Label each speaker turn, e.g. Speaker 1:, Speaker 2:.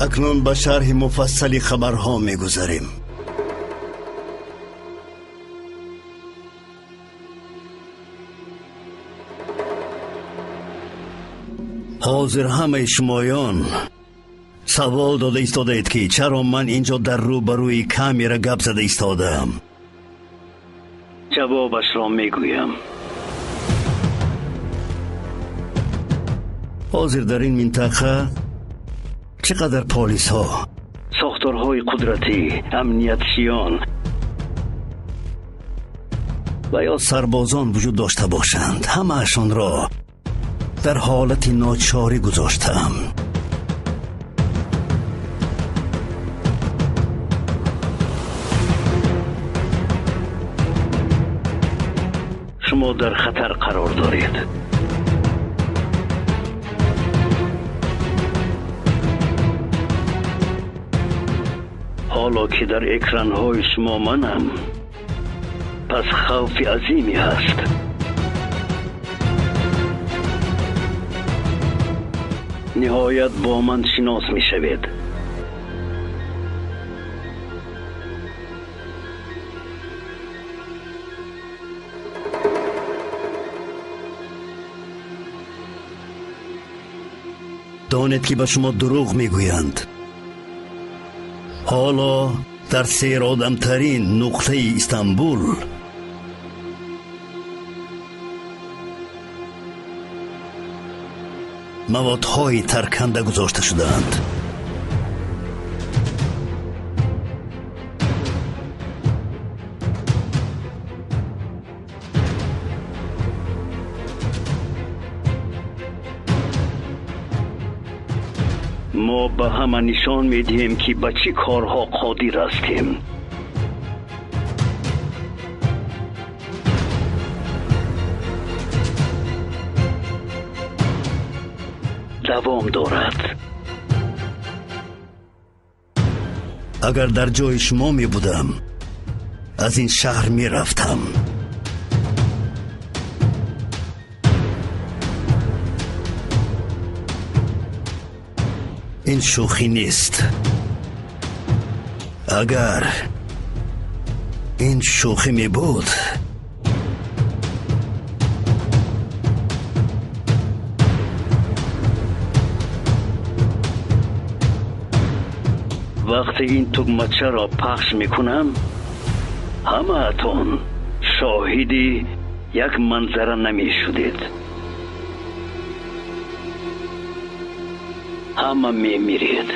Speaker 1: Акнун ба шарҳи муфассали хабарҳо мегузарем. Ҳозир ҳамаи шумоён савол дода истодаед, ки чаро ман инҷо дар рӯбарӯи камера гап зада истодаам. Ҷавобашро мегӯям. Ҳозир дар ин минтақа чӣ қадар полисҳо, сохторҳои қудратӣ, амниятчиён ва ё сарбозон вуҷуд дошта бошанд, ҳамаашонро дар ҳолати ночорӣ гузоштаам. Шумо дар хатар қарор доред. Ҳоло ки дар экранҳои шумо манам, пас хавфи азиме ҳаст. Ниҳоят бо ман шинос мешавед. Донед ки ба шумо дурӯғ мегӯянд. Ҳоло дар серодамтарин нуқтаи Истанбул маводҳои тарканда гузошта шудаанд. Мо ба ҳама нишон медиҳем, ки ба чӣ корҳо қодир ҳастем. Давом дорад. Агар дар ҷои шумо мебудам, аз ин шаҳр мерафтам. Ин шӯхӣ нест. Агар ин шӯхӣ мебуд, вақте ин тугмачаро пахш мекунам, ҳамаатон шоҳиди як манзара намешудед. Ҳама мемиред.